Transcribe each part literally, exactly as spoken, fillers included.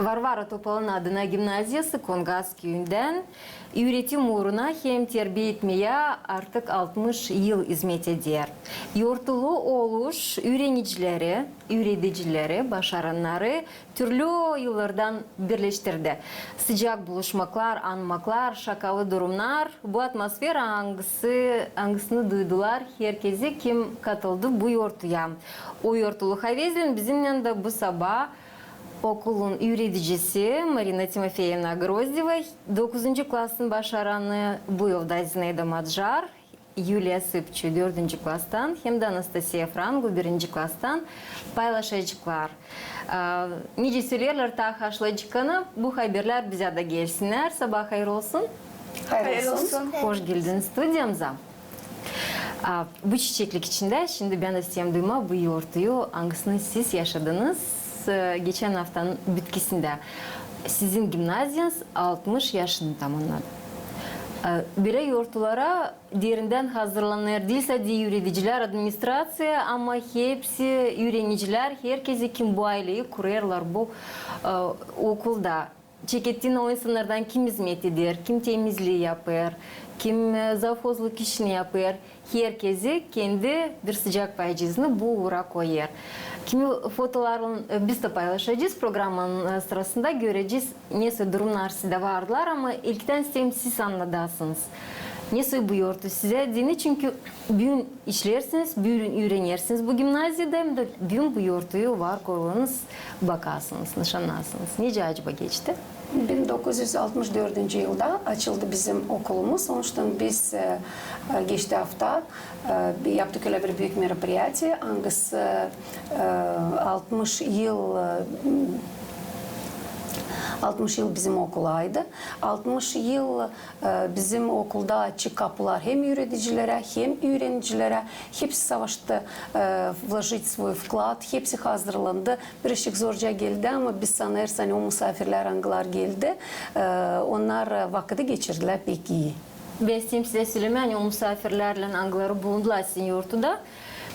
Varvara Topalın adına gimnaziyası Kongas küüyündän üüretim uuruna hem terbiä etmeyä artık altmış yıl izmet eder. Yortulu oluş üürenicileri, üüredicileri, başarannarı türlü yıllardan birleştirdi. Sıcak buluşmaklar, anmaklar, şakalı durumnar, bu atmosfera, angısı, angısını duydular herkezi, kim katıldı bu yortuya. O yortulu havezlän bizimnän dä bu sabaa okulun üüredicisi Marina Timofeevna Grozdeva, dokuzuncu klasın başaranı bu yılda Zinaida Madjar, Yuliya Sıpçu dördüncü klastan hem dä Anastasiya Frangu birinci klastan paylaşaceklar. A, nicä söleerlär, taa haşlayacek kanı, bu haberlär bizä dä gelsinnär. Sabaa hayır olsun. Hayır olsun. Hoş geldin studiyamıza. A, bu çiçeklik içindä şindi bän isteerim duymaa bu yortuyu, angısını siz yaşadınız, e, geçän aftanın bitkisindä. Sizin gimnaziyanız altmış yaşını tamannadı. E, bölä yortulara derindän hazırlanêr diil sade üüredicilär, administraţiya, ama hepsi üürenicilär, herkezi, kim bu ayleyi kurêrlar bu, e, okulda. Çekettiin o insannardan, kim izmet eder, kim temizlii yapêr, kim, e, zavhozluk işini yapêr. Herkezi kendi bir sıcak paycıını bu uura koyêr. Kimi fotolarlan, e, biz dä paylaşacez programanın, e, sırasında, görecez, nesoy durumnar sizdä vardılar, ama ilktän isteerim siz annadasınız, nesoy bu yortu sizä deyni, çünkü büün işleersiniz, büün üürenersiniz bu gimnaziyada, hem dä büün bu yortuyu var koyulunuz, bakasınız, nışannasınız. Nicä acaba geçti? Bin dokuz üz altmış dördüncü yılda açıldı bizim okulumuz. Onuştan biz, e, e, geçti afta, e, yaptık ölä bir büük meropriyatiya, angısı, e, altmış yıl, e, altmış yıl bizim okulaydı. Altmış yıl, e, bizim okulda açık kapular hem üüredicilerä, hem üürenicilerä. Hepsi savaştı, e, вложить свой вклад, hepsi hazırlandı. Birazçık zorca geldi, ama biz sanêrız, ani o musaafirlär, angılar geldi, e, onnar vakıdı geçirdilär pek ii. Bän isteerim sizä sölemää, ani o musaafirlärlän, angıları bulundulär sizin yortuda,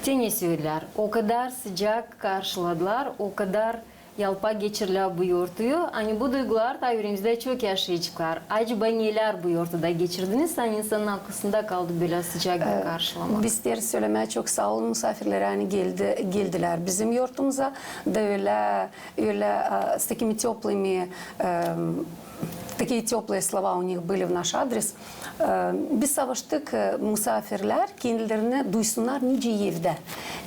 te ne söledilär: o kadar sıcak karşıladılar, o kadar yalpa geçirdilär bu yortuyu, ani bu duyguları taa üüreemizdä çok yaşayaceklar. Acaba nelär bu yortuda geçirdiniz, ani insanın akısında kaldı bölä sıcak bir karşılamaa? E, biz isteeriz sölemää çok saa olun musaafirlerä, ani geldi, geldilär bizim yortumuza da ölä, ölä, e, с такими тёплыми, e, такие тёплые слова у них были в наш адрес. E, biz savaştık, e, musaafirlär kendilerini duysunnar nicä evdä.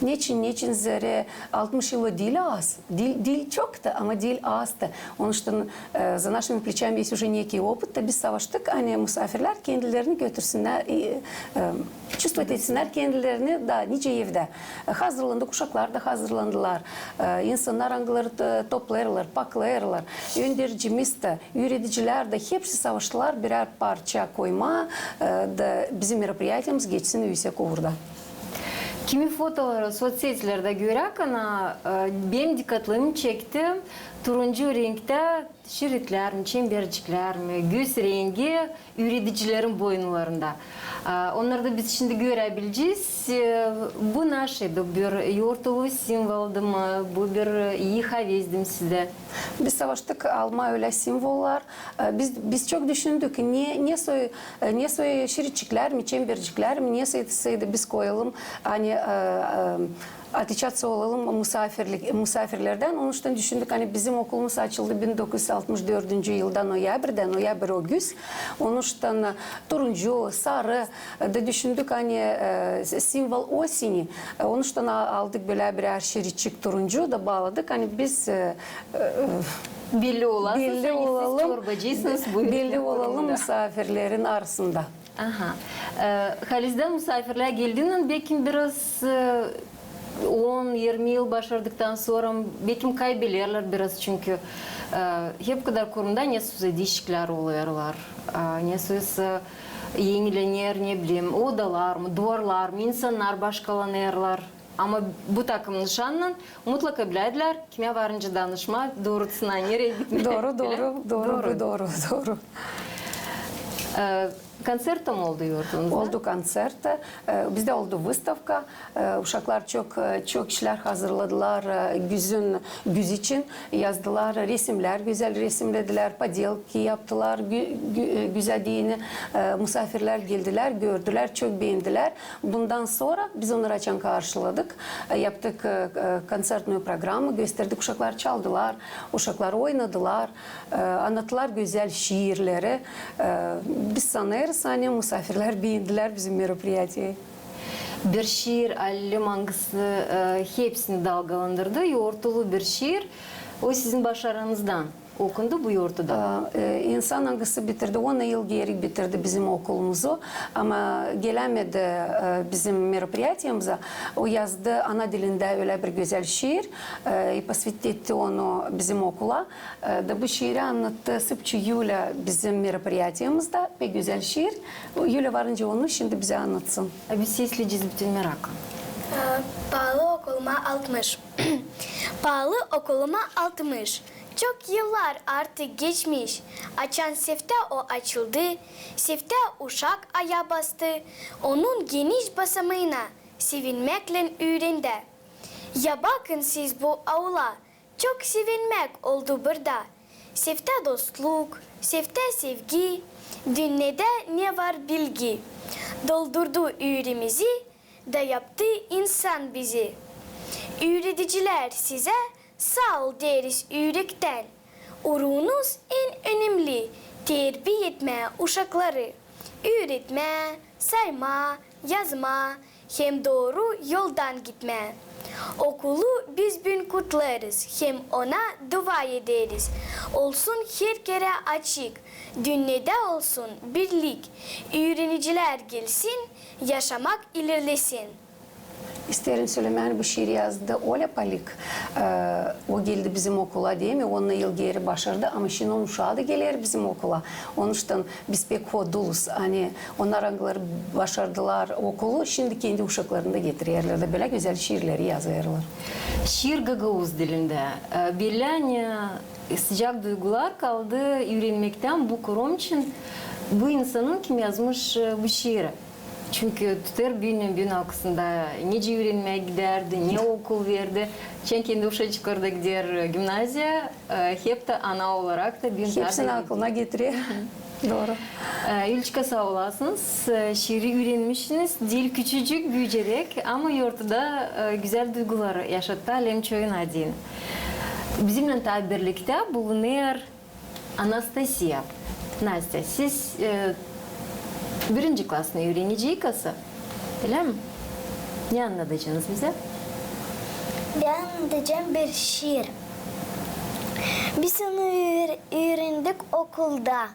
Neçin, neçin zerä altmış yıl o diil az, diil, diil çok da, ama diil az da. Onuştan, e, за нашими плечами есть уже некий опыт da, biz savaştık, ani musaafirlär kendilerini götürsünnär, e, e, чувствовать etsinnär kendilerini da nicä evdä. E, hazırlandı, uşaklar da hazırlandılar. E, insannar, angıları to-, toplêêrlar, paklêêrlar. Öndercimiz dä, üüredicilär dä, hepsi savaştılar birär parça koymaa, e, da bizim meropriyatiyamız geçsin üüsek uurda. Kimi fotoları sotsetilerdä görärkän, e, benim dikkatlığımı çekti turuncu renktä şiritlär mi, çemberciklär mi, göz rengi üüredicilerin boyunlarında. A, onnarı da biz şindi göräbilecez. E, bu neşeydi, bir yortulu simvoldu mu, bu bir ii havezdi mi sizdä? Biz savaştık almaa ölä simvollar. E, biz, biz çok düşündük, ne, nesoy, e, nesoy şiritçiklär mi, çemberciklär mi, nesoysaydı biz koyalım, ani, e, e, отличаться olalım musaafirlik, musaafirlerdän. Onuştan düşündük, ani bizim okulumuz açıldı bin dokuz üz altmış dördüncü yılda noyabrdä, noyabr o göz. Onuştan, e, turuncu, sarı, e, da düşündük, ani, e, с-, символ осени. E, onuştan a-, aldık bölä birär şiritçik turuncu da baaladık, ani biz, e, e, belli olasınız, belli ani siz olalım, çorbacıysınız bu belli olalım musaafirlerin arasında. Aha. E, halizdän musaafirlär geldiynän, bekim biraz, e, on, irmi yıl başardıktan sora, bekim kaybelerlär biraz, çünkü, e, hep kadar kurumda nesoysa diişiklär olêrlar, e, nesoysa enilener, ne bileyim, odalar mı, duvarlar mı, insannar başkalanêrlar. Ama bu takım nışannan mutlaka bilärdilär kimä varınca danışmaa, doorusundan nereyi gitmää. Dooru, dooru, dooru, bu dooru, dooru. E, Konţert dä mi oldu yortunuzda? Oldu konţert. E, bizdä oldu vıstavka. E, uşaklar çok, e, çok işlär hazırladılar, e, güzün, güz için. Yazdılar resimnär, gözäl resimnedilär, podelki yaptılar, gü-, gü-, e, gözäl deyni, e, musaafirnär geldilär, gördülär, çok beendilär. Bundan sora biz onnarı açan karşıladık, e, yaptık, e, e, konţertnuyu programma, gösterdik, uşaklar çaldılar, uşaklar oynadılar, e, annattılar gözäl şiirleri. E, biz sanêrız, ani musaafirnär beendilär bizim meropriyatiyi. Bir şiir, Alem, angısı, e, hepsini dalgalandırdı, yortulu bir şiir. O sizin başarınızdan okundu bu yortuda. E, e, insan, angısı bitirdi, on yıl geeri bitirdi bizim okulumuzu, ama gelämedi, e, bizim meropriyatiyamıza. O yazdı ana dilindä ölä bir gözäl şiir, e, и посвятил onu bizim okula. E, da bu şiiri annattı sıpçı Yulya bizim meropriyatiyamızda. Pek gözäl şiir. Yulya varınca onu şindi bizä annatsın. E, biz sesleyecez bütün meraklan. E, paalı okuluma altmış. Paalı okuluma altmış. Çok yıllar artık geçmiş, açan seftää o açıldı, seftää uşak ayaa bastı, onun geniş basamayına sevinmäklän üürendi. Ya bakın siz bu aula, çok sevinmäk oldu burada. Seftää dostluk, seftää sevgi, dünnedä ne var bilgi. Doldurdu üüreemizi, da yaptı insan bizi. Üüredicilär, sizä saa ol deriz ürektän. Uurunuz en önemli, terbiya etmää uşakları, üüretmää, saymaa, yazmaa hem dooru yoldan gitmää. Okulu biz büün kutlêêrız hem ona dua ederiz. Olsun her kerä açık, dünnedä olsun birlik, üürenicilär gelsin, yaşamak ilerlesin. İsteerim sölemää, bu şiiri yazdı Olä Palik. E, o geldi bizim okula, diil mi? On yıl geeri başardı, ama şindi onun uşaa da geler bizim okula. Onuştan biz pek hoduluz, ani onnar, angıları başardılar okulu, şindi kendi uşaklarını da getirerlär da bölä gözäl şiirleri yazêrlar. Şiir gagauz dilindä. E, bellä, ani sıcak duygular kaldı üürenmektän bu krom için, bu insanın, kim yazmış, e, bu şiiri. Çünkü tutêr büünnän-büünä akılında, nicä üürenmää gidärdi, ne okul verdi. Şindi kendi uşacıkları da gider, e, gimnaziya, e, hep dä ana olarak da büün... Hepsini akılına getirer. Dooru. E, Yulçka, saa olasınız, e, şiiri üürenmişsiniz, diil küçücük, büüceräk, ama yortuda, e, gözäl duyguları yaşattı Alem çoyuna deyni. Bizimnän taa birliktä bulunêr Anastasiya. Nastya, siz, e, birinci klasın üürenicisi, ölä mi? Ne annadacanız bizä? Bän annadacam bir şiir. Biz onu üür-, üürendik okulda.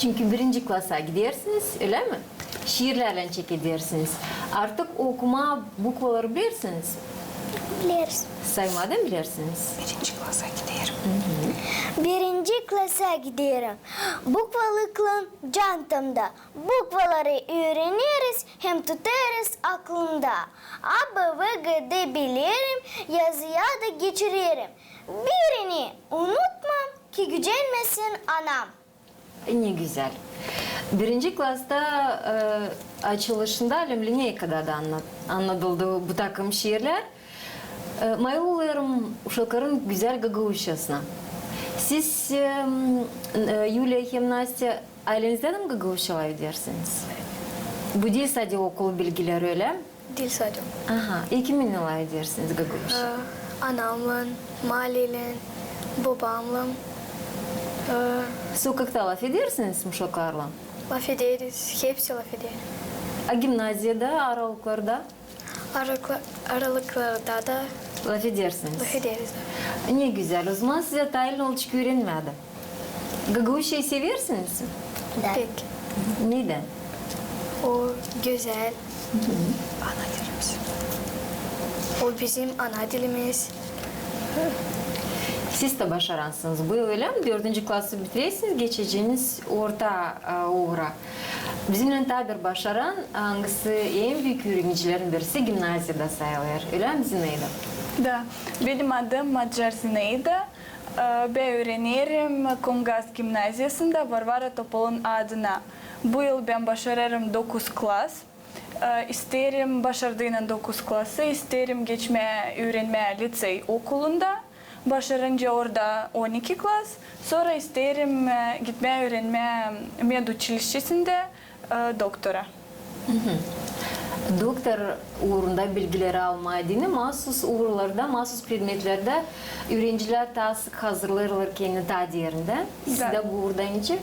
Çünkü birinci klasa gidersiniz, ölä mi? Şiirlärlän çekedersiniz. Artık okumaa bukvaları bilersiniz? Bileriz. Saymaa da bilersiniz? Birinci klasa giderim. Birinci klasa giderim. Bukvalıklan çantamda. Bukvaları üüreneriz hem tutêrız aklımda. A, B, V, G, D bilerim, yazıya da geçirerim. Birini unutmam, ki gücenmesin anam. Ne gözäl. Birinci klasta, e, açılışında, Alem, lineykada da anna-, annadıldı bu takım şiirlär. E, mayıl olêrım uşakların gözäl gagauzçasına. Siz, e, m, e, Yuliya hem Nastya, aylenizdä dä mi gagauzça lafedersiniz? Bu diil sade okul bilgileri, ölä mi? Diil sade. Aha, e, kiminä lafedersiniz gagauzça? E, anamlan, maleylän, bobamlan. E, sokakta lafedersiniz mi uşaklarlan? Lafederiz, hepsi lafeder. A gimnaziyada, aralıklarda? Aralıkla-, aralıklarda da lafedersiniz. Lafederiz da. Ne gözäl. O zaman sizä tayın olacek üürenmää dä. Gagauzçayı seversiniz mi? Da. Pek. Nedän? O gözäl. Ana dilimiz. O bizim ana dilimiz. Siz dä başaransınız bu yıl, ölä mi? Dördüncü klası bitirersiniz, geçeceniz orta, e, uura. Bizimnän taa bir başaran, angısı en büük üürenicilerin birisi, gimnaziyada sayılêr. Ölä mi, Zinaida? Da. Benim adım Macar Zinaida. E, bän üürenerim Komgaz gimnaziyasında Varvara Topalın adına. Bu yıl bän başarêrım dokuz klas. E, isteerim başardıynan dokuz klası, isteerim geçmää üürenmää lisey okulunda. Başarınca orada on iki klas, sora isteerim, e, gitmää üürenmää meduçilişçesindä, e, doktora. Doktor uurunda bilgileri almaa deyni, maasuz uurlarda, maasuz predmetlerdä üürencilär taa sık hazırlêêrlar kendini taa derindä. Sizdä bu uurda nicä?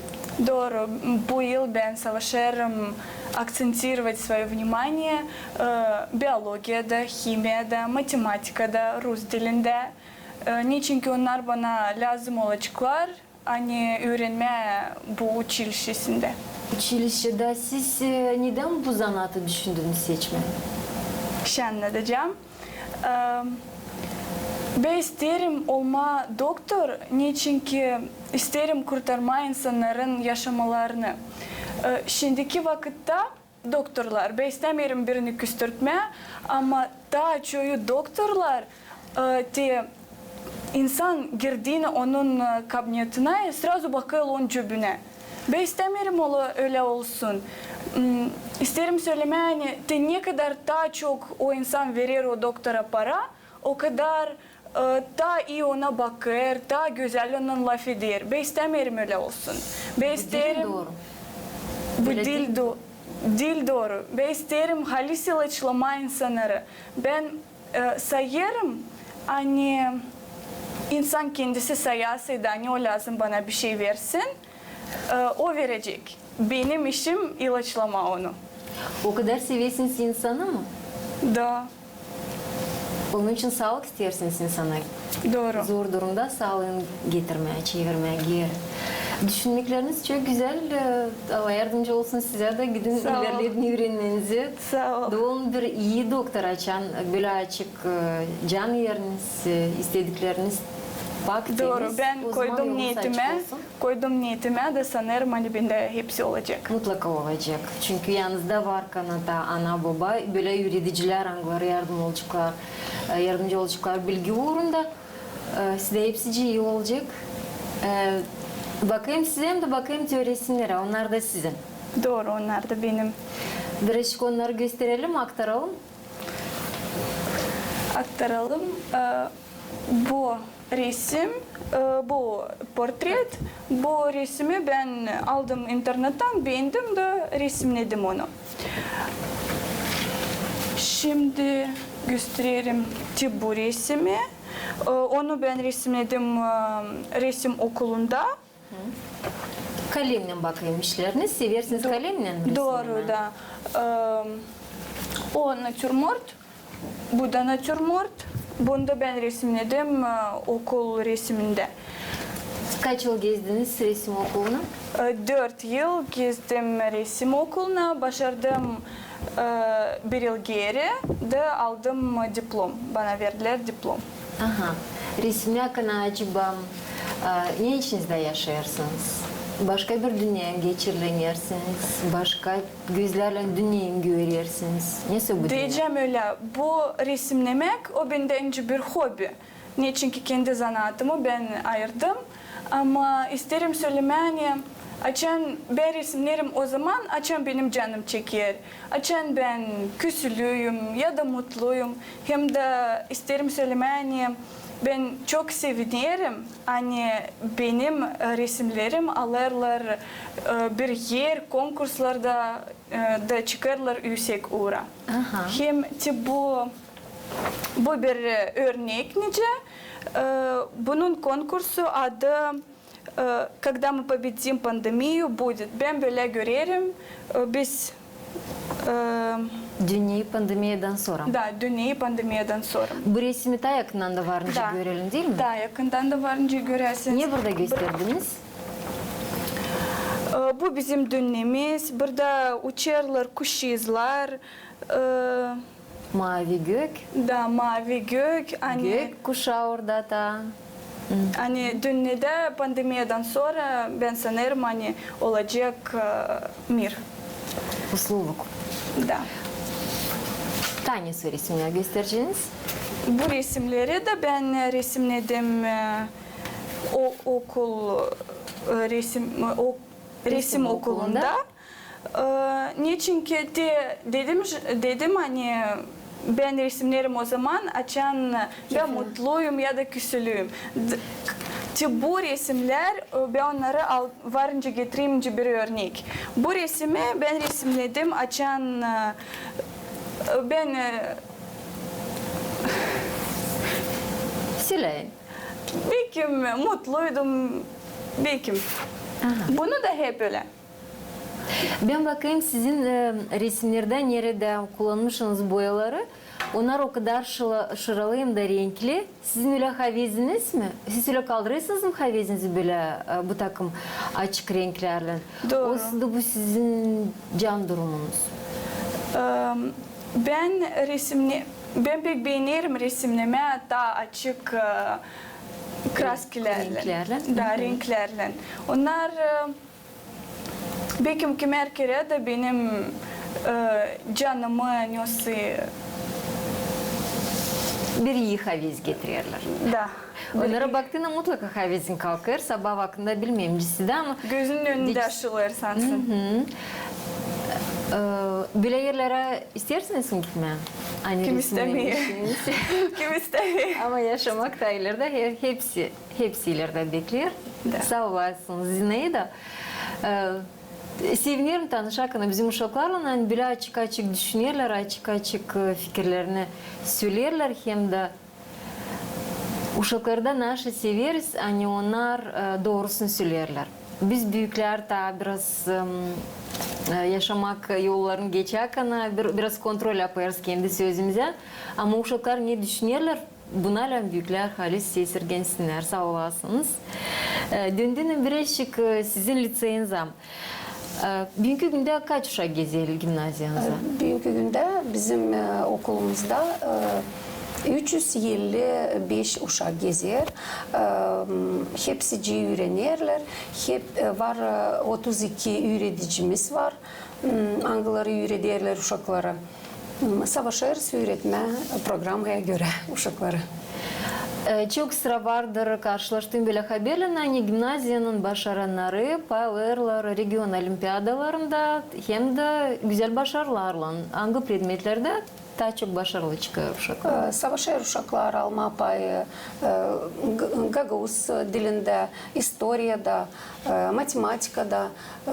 Dooru. Bu yıl bän savaşêrım akcentirovat svoyä vnimanie, e, biologiyada, himiyada, matematikada, rus dilindä. E, neçinki onnar bana lääzım olaceklar, ani üürenmää bu uçilişçesindä. Uçilişçedä siz, e, nedän bu zanaatı düşündünüz seçmää? Şindi annadacam. E, bän isteerim olmaa doktor, neçinki isteerim kurtarmaa insannarın yaşamalarını. E, şindiki vakıtta doktorlar, bän istämeerim birini küstürtmää, ama taa çoyu doktorlar, e, te insan girdiynän onun, e, kabinetinä, e, srazu bakêr onun cübünä. Bän istämeerim ola, ölä olsun. M, isteerim sölemää, ani te nekadar taa çok o insan verer o doktora para, okadar, e, taa ii ona bakêr, taa gözäl ondan lafeder. Bän istämeerim ölä olsun. Bän isteerim... Bu diil dooru. Bu diil do-, diil dooru. Bän isteerim halis ilaçlamaa insannarı. Bän, e, sayêrım, ani insan kendisi sayasaydı, ani o lääzım bana bişey versin, e, o verecek. Benim işim ilaçlamaa onu. O kadar seversiniz insanı mı? Da. Onun için saalık isteersiniz insana. Dooru. Zor durumda saalıını getirmää, çevirmää geeri. Düşünmekleriniz çok gözäl. E, Allah yardımcı olsun sizä dä, gidin ilerledin üürenmänizi. Saa ol. Da olun bir ii doktor, açan bölä açık, e, can eriniz, e, istedikleriniz pak temiz. Dooru. Bän koydum niyetimä. Koydum niyetimä da sanêrım, ani bendä hepsi olacek. Mutlaka olacek. Çünkü yanınızda var kanata, ana, boba, bölä üüredicilär, angıları yardım olaceklar, e, yardımcı olaceklar bilgi uurunda. E, sizdä hepsicii ii olacek. E, bakayım sizä hem dä bakayım te resimnerä, onnar da sizin. Dooru, onnar da benim. Birazcık onnarı gösterelim, aktaralım. Aktaralım. E, bu resim, e, bu portret. Bu resimi bän aldım internettan, beendim da resimnedim onu. Şindi göstererim te bu resimi. E, onu bän resimnedim, e, resim okulunda. Kalemnän bakayım işleriniz. Seversiniz kalemnän resimnemää? Dooru, da. E, o natürmort, bu da natürmort. Bunu da bän resimnedim, e, okul resimindä. Kaç yıl gezdiniz resim okuluna? E, dört yıl gezdim resim okuluna, başardım, e, bir yıl geeri da aldım diplom. Bana verdilär diplom. Aha. Resimnärkän acaba, e, ne içinizdä yaşêêrsınız? Başka bir dünneyä geçirlenersiniz, başka gözlärlän dünneyi görersiniz. Nesoy bu dünnä? Deyecäm ölä, bu resimnemäk, o bendä bir hobi. Neçinki kendi zanaatımı bän ayırdım. Ama isteerim sölemää, ani açan bän resimnerim o zaman, açan benim canım çeker, açan bän küsülüyüm ya da mutluyum. Hem dä isteerim sölemää, ani bän çok sevinerim, ani benim, e, resimnerim alêrlar, e, bir er konkurslarda, e, da çıkêrlar üüsek uura. Aha. Hem te bu, bu bir, e, örnek nicä, e, bunun konkursu adı, e, «Когда мы победим пандемию», будет. Bän bölä görerim, e, biz, e, Dünneyi pandemiyadan sora. Da, dünneyi pandemiyadan sora. Bu resimi taa yakından da var nicä görelim, diil mi? Da, yakından da var nicä görersiniz. Ne burada gösterdiniz? E, bu bizim dünnemiz. Burada uçêrlar kuşuzlar. E, Maavi gök. Da, maavi gök, ani gökkuşaa orada da. Ani dünnedä pandemiyadan sora, bän sanêrım, ani olacek, e, mir. Uslulluk. Da. Taa nesoy resimnär göstereceniz? Bu resimneri dä bän resimnedim, e, o, okul, e, resim, o, resim okulunda. E, neçinki te dedim, j- dedim, ani bän resimneerim o zaman, açan bän mutluyum ya da küsülüyüm. D- Te bu resimnär, e, bän onnarı al- varınca getireyim bir örnek. Bu resimi bän resimnedim, açan, e, e, bän, e, Söleyin. Bekim mutluydum, bekim. Aha. Bunu da hep ölä. Bän bakayım sizin, e, resimnerdä, neredä kullanmışsınız boyaları. Onnar o kadar şıla- şıralı hem dä renkli. Sizin ölä haveziniz mi? Siz ölä kaldırêrsınız mı havezinizi bölä, e, bu takım açık renklärlän? Dooru. Osa da bu sizin can durumunuz? Em, bän resimne- bän pek beenerim resimnemää taa açık, e, kraskelärlän. Renklärlän. Da, renklärlän. Onnar, e, bekim kimär kerä dä benim, e, canımı, nesoy, bir ii havez getirerlär. Da. Onnara baktıynan mutlaka havezin kalkêr, sabaa vakıdında bilmeerim, nicä, ama gözünün önündä aşılêr sansın. E, bölä erlerä isteersiniz mi gitmää? Ani resimneersin. Kim istämeer? Ama yaşamak taa ileri dä he- hepsi, hepsi ileri dä bekleer. Da. Saa olasınız, Zinaida. E, sevinerim tanışarkana bizim uşaklarlan, ani bölä açık-açık düşünerlär, açık-açık, e, fikirlerini söleerlär, hem dä uşakları da naşı severiz, ani onnar, e, doorusunu söleerlär. Biz, büüklär, taa biraz, em, e, yaşamak yollarını geçärkana bir, biraz kontrol yapêrız kendi sözümüzä. Ama uşaklar ne düşünerlär, buna lääzım büüklär halis esirgensinnär. Saa olasınız. E, döndünem birazçık, e, sizin liţeyinizä. E, büünkü gündä kaç uşak gezer gimnaziyanızda? E, büünkü gündä bizim, e, okulumuzda, e, üç üz elli beş uşak gezer. E, hepsicii üürenerlär. Hep, e, var, e, otuz iki üüredicimiz var, m, angıları üürederlär uşakları. M, savaşêrız üüretmää programaya görä uşakları. E, çok sıra vardır karşılaştığım bölä haberlär, ani gimnaziyanın başarannarı pay alêrlar region olimpiadalarında hem dä gözäl başarılarlan. Angı predmetlerdä taa çok başarılı çıkêr uşaklar? E, savaşêr uşaklar almaa pay, e, g- gagauz dilindä, istoriyada, e, matematikada, e,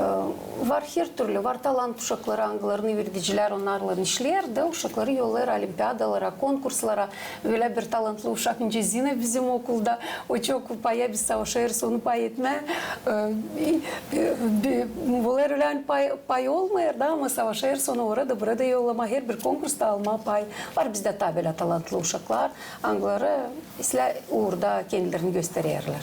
var hertürlü, var talantlı uşakları, angılarını üüredicilär onnarlan işleer da uşakları yollêêr olimpiadalara, konkurslara. Bölä bir talantlı uşak, nicä Zina bizim okulda, o çok paya, biz savaşêrız onu pay etmää. E, e, e, bi- Olêr ölä, ani pay, pay olmêêr da, ama savaşêrız onu orada, burada yollamaa, herbir konkursta almaa pay. Var bizdä taa bölä talantlı uşaklar, angıları islää uurda kendilerini göstererlär.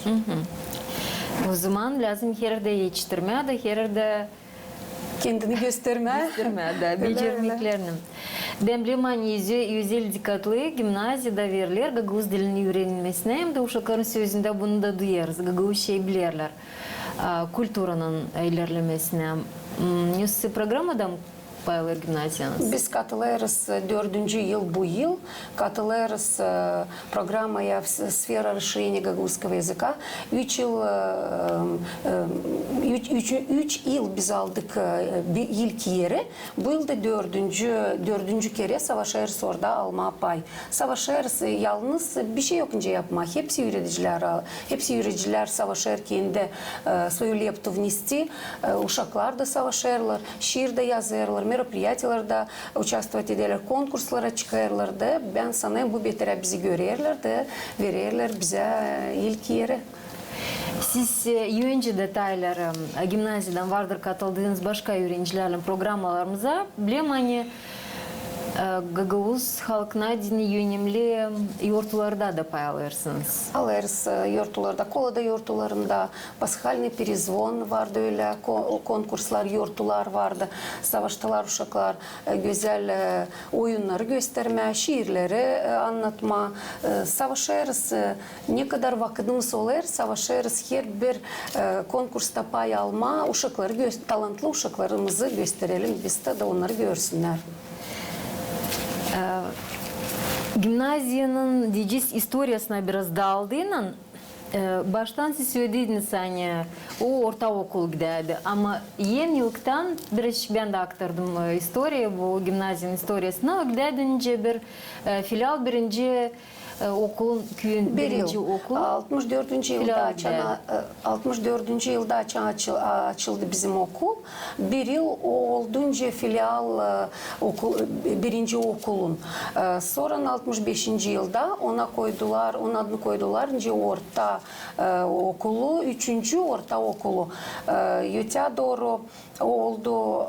O zaman lääzım hererdä etiştirmää da hererdä kendini göstermää. Göstermää da becerniklerini. Bän bilerim, ani özel dikkatlı gimnaziyada veriler gagauz dilinin üürenilmesinä, hem dä uşakların sözündä bunu da duyêrız. Gagauzçayı bilerlär, a, kulturanın ilerlemesinä. M, nesoy programada mı pay alêr gimnaziyanız? Biz katılêrız, e, dördüncü yıl bu yıl, katılêrız, e, programaya в с- сфера расширения гагаузского языка. Üç yıl, e, e, üç, üç, üç yıl biz aldık, e, bir ilk eri. Bu yıl da dördüncü, dördüncü kerä savaşêrız orada almaa pay. Savaşêrız, e, yalnız bişey yok nicä yapmaa. Hepsi üüredicilär, e, hepsi üüredicilär savaşêr kendi, e, свою лепту внести, e, uşaklar da savaşêrlar, şiir dä yazêrlar, мероприятиеларда участвовать ederlär, konkurslara çıkêrlar da, bän sanêrım, bu beterä bizi görerlär da vererlär bizä, e, ilk eri. Siz, e, öncä detayları, e, gimnaziyadan vardır katıldıınız başka üürenicilärlän programalarımıza, bilerim, ani, e, gagauz halkına deyni önemli yortularda da pay alêrsınız. Alêrız, e, yortularda, Kolada yortularında, Пасхальный перезвон vardı ölä, ko- konkurslar, yortular vardı, savaştılar uşaklar, e, gözäl, e, oyunnarı göstermää, şiirleri, e, annatmaa, e, savaşêrız, e, ne kadar vakıdımız olêr, savaşêrız herbir, e, konkursta pay almaa, uşakları gö- talantlı uşaklarımızı gösterelim biz dä, da onnarı görsünnär. E, gimnaziyanın, deyecez, istoriyasına biraz daldıynan, E, baştan siz sölediniz, ani o orta okul gidärdi. Ama en ilktan, biraz bän dä aktardım, e, istoriya, bu gimnaziyanın istoriyasını, o gidärdi öncä bir, e, filial birinci, e, okulun, küüyün birinci okulu. Altmış dördüncü yılda açan, e, altmış dördüncü yılda açan, açıl-, açıldı bizim okul. Bir yıl o oldunca filial, e, okul, e, birinci okulun. E, sora altmış beşinci yılda ona koydular, onun adını koydular, nicä orta, e, okulu, üçüncü orta okulu. E, ötää dooru oldu,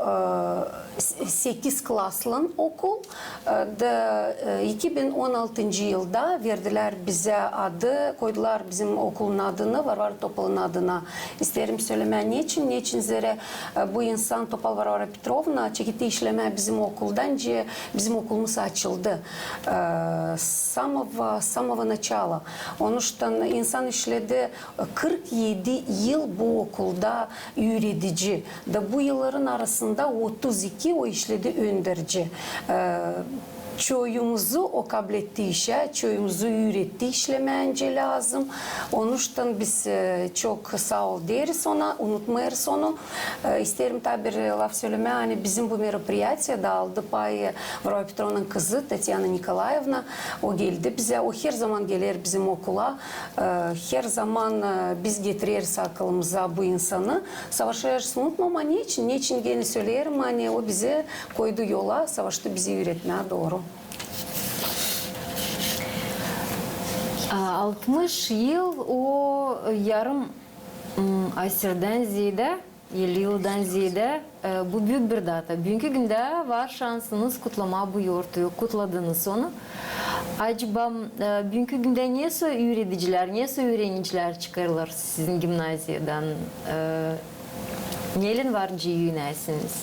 e, s-, sekiz klaslın okul. E, da, e, iki bin on altıncı yılda verdilär bizä adı, koydular bizim okulun adını Varvara Topalın adına. İsteerim sölemää, neçin, neçin zerä, e, bu insan, Topal Varvara Petrovna, çeketti işlemää bizim okulda, nicä bizim okulumuz açıldı. E, с самого, с самого начала. Onuştan insan işledi, e, kırk edi yıl bu okulda üüredici. Da bu yılların arasında otuz iki o işledi önderci. E, çoyumuzu o kabletti işä, çoyumuzu üüretti işlemää nicä lääzım. Onuştan biz, e, çok saa ol deeriz ona, unutmêêrız onu. E, isteerim taa bir laf sölemää, ani bizim bu meropriyaţiyada aldı pay, e, Varvara Petrovnanın kızı Tatyana Nikolaevna. O geldi bizä, o her zaman geler bizim okula. E, her zaman, e, biz getireriz akılımıza bu insanı. Savaşêrız unutmamaa, neçin, neçin genä söleerim, ani o bizi koydu yola, savaştı bizi üüretmää dooru. A, altmış yıl o yarım, m, asirdän zeedä, elli yıldan zeedä, e, bu büük bir data. Büünkü gündä var şansınız kutlamaa bu yortuyu, kutladınız onu. Acaba, e, büünkü gündä nesoy üüredicilär, nesoy üürenicilär çıkêrlar sizin gimnaziyadan? E, neylän var nicä üünäsiniz?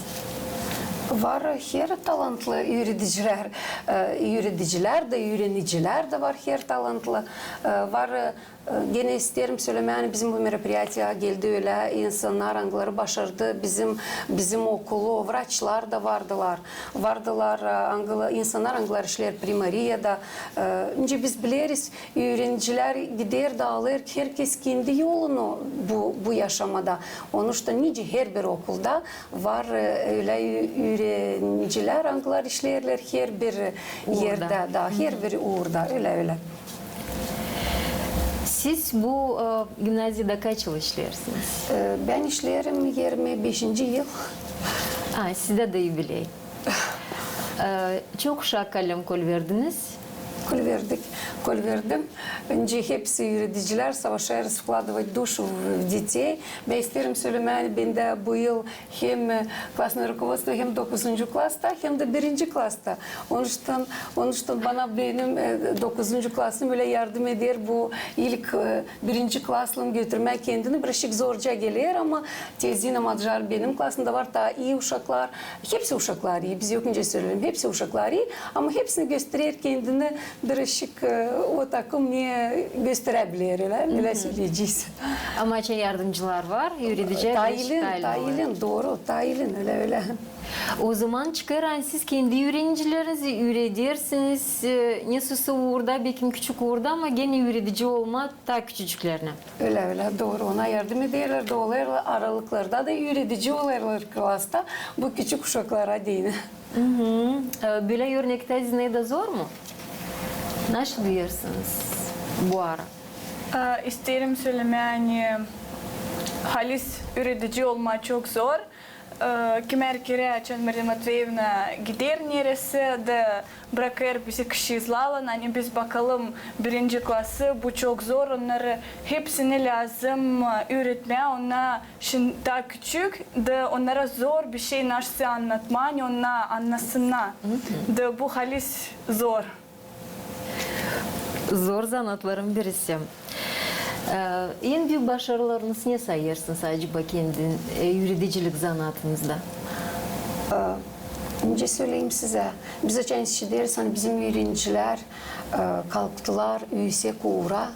Var her talantlı üüredicilär, e, üüredicilär dä, üürenicilär dä var her talantlı. E, var, e, genä isteerim sölemää, ani bizim bu meropriyaţiyaya geldi ölä insannar, angıları başardı bizim, bizim okulu, vraçlar da vardılar. Vardılar, e, angıla-, insannar, angıları işleer primariyada. E, nicä biz bileriz, üürenicilär gider, daalêr, herkez kendi yolunu bu, bu yaşamada. Onuştan nicä herbir okulda var, e, ölä ü-, üürenicilär, angılar işleerlär herbir erdä, da, herbir uurda, ölä, ölä. Siz bu, e, gimnaziyada kaç yıl işleersiniz? E, bän işleerim irmi beşinci yıl. A, sizdä dä yubiley. E, çok uşaa kalem kol verdiniz? Kol verdik, kol verdim. Nicä hepsi üüredicilär, savaşêrız вкладывать душу в, в детей. Bän isteerim sölemää, ani bendä bu yıl hem, e, klasnıy rukovodstvo, hem dokuzuncu klasta, hem dä birinci klasta. Onuştan, onuştan bana benim, e, dokuzuncu klasım ölä yardım eder bu ilk, e, birinci klaslım götürmää kendini. Birazcık zorca geler, ama Tezina Madjar benim klasımda var taa ii uşaklar. Hepsi uşaklar ii, biz yok nicä söleyelim, hepsi uşaklar ii, ama hepsini gösterer kendini birazcık, e, o takım ne gösterä biler, ölä, ölä söleyecez. Ama açan yardımcılar var, üüredicilär. Taa ilin, taa ilin, dooru, taa ilin, ölä, ölä. O zaman çıkêr, ani siz kendi üürenicilerinizi üüredersiniz, e, nesoysa uurda, bekim küçük uurda, ama genä üüredici olmaa taa küçücüklerinä. Ölä, ölä, dooru. Ona yardım ederlär, da olêrlar aralıklarda da üüredici olêrlar klasta bu küçük uşaklara deyni. E, bölä örnektä, Zinaida, zor mu? Nasıl duyêrsınız bu ara? E, isteerim sölemää, ani halis üüredici olmaa çok zor. E, kimär kerä açan Marina Matveyevna gider neresä dä brakêr bizi kişi izlalan, ani biz bakalım birinci klası, bu çok zor, onnarı hepsini lääzım, e, üüretmää, onnar şindi taa küçük, da onnara zor bişey nasıl annatmaa, ani onnar annasınnar. Da bu halis zor. Zor zanaatların birisi. E, en büük başarılarınız ne sayêrsınız acaba kendi, e, üüredicilik zanaatınızda? E, nicä söleyim sizä, biz açan işideriz, ani bizim üürenicilär, e, kalktılar üüsek uura,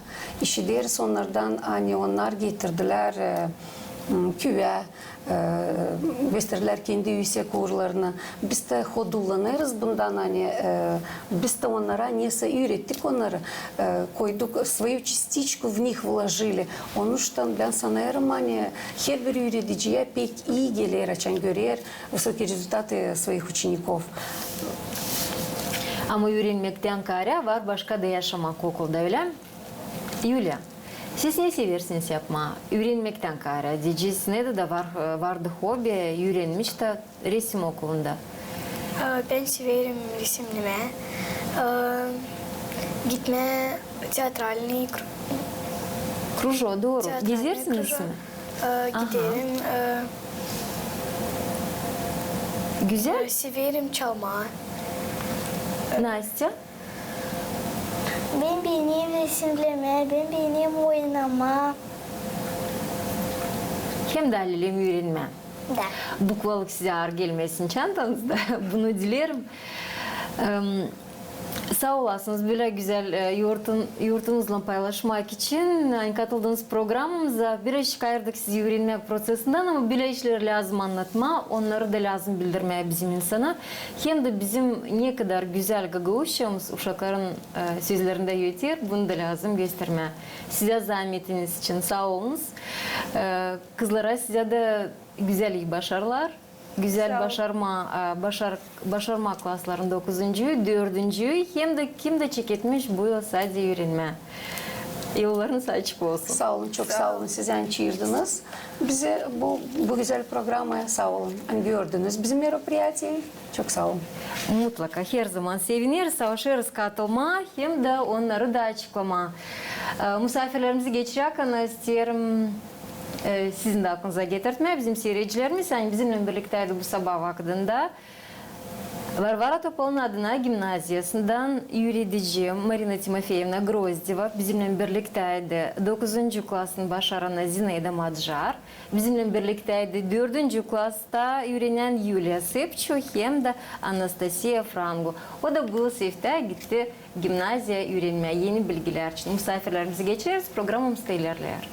işideriz onnardan, ani onnar getirdilär, e, m, küvää, e, gösterilär kendi üüsek uurlarını. Biz dä hodullanêrız bundan, ani, e, biz dä onnara nesä üürettik onnarı, e, koyduk, свою частичку в них вложили. Onuştan bän sanêrım, ani herbir üürediciyä pek ii geler, açan görer высокие результаты своих учеников. Ama üürenmektän kaarä var başka da yaşamak okulda, ölä mi? Yuliya, siz ne seversiniz yapmaa? Üürenmektän kaarä, deyecez, ne dä var, vardı hobi, üürenmiş dä resim okulunda. E, bän severim resimnemää. E, gitmää teatralnıy kru- Кружок, dooru. Teatralnıy Gezersiniz кружок. mi? E, Aha. Giderim. E, Gözäl. e, severim çalmaa. Nastya? Bän beenerim resimnemää, bän beenerim oynamaa. Hem dä alelem üürenmää. Da. Bukvalık sizä aar gelmesin çantanızda. Bunu dilerim. Em, saa olasınız bölä gözäl, e, yortun-, yortunuzlan paylaşmak için, ani katıldınız programamıza. Birazcık ayırdık sizi üürenmää procesindän, ama bölä işleri lääzım annatmaa, onnarı da lääzım bildirmää bizim insana. Hem dä bizim ne kadar gözäl gagauzçamız uşakların, e, sözlerindä öter, bunu da lääzım göstermää. Sizä zaametiniz için saa olunuz. E, kızlara sizä dä gözäl ii başarılar. Gözäl başarmaa, e, başar-, başarmaa klasların dokuzuncu, dördüncü, hem dä kim dä çeketmiş bu yıl sade üürenmää. Yollarınız açık olsun. Saa olun, çok saa olun sizä, ani çaardınız bizi bu, bu gözäl programaya. Saa olun, ani gördünüz bizim мероприятиеyi. Çok saa olun. Mutlaka, herzaman sevineriz, savaşêrız katılmaa hem dä onnarı da açıklamaa. E, musaafirlerimizi geçeräkän isteerim, e, sizin dä aklınıza getirtmää, bizim siiredicilerimiz, ani bizimnän birliktäydi bu sabaa vakıdında Varvara Topalnıı adına gimnaziyasından üüredici Marina Timofeevna Grozdeva, bizimnän birliktäydi dokuzuncu klasın başaranı Zinaida Madjar, bizimnän birliktäydi dördüncü klasta üürenän Yuliya Sepçu hem dä Anastasiya Frangu. O da bu yıl Seftä gitti gimnaziyaya üürenmää. Eni bilgilär için musaafirlerimizi geçereriz, programamız da ilerleer.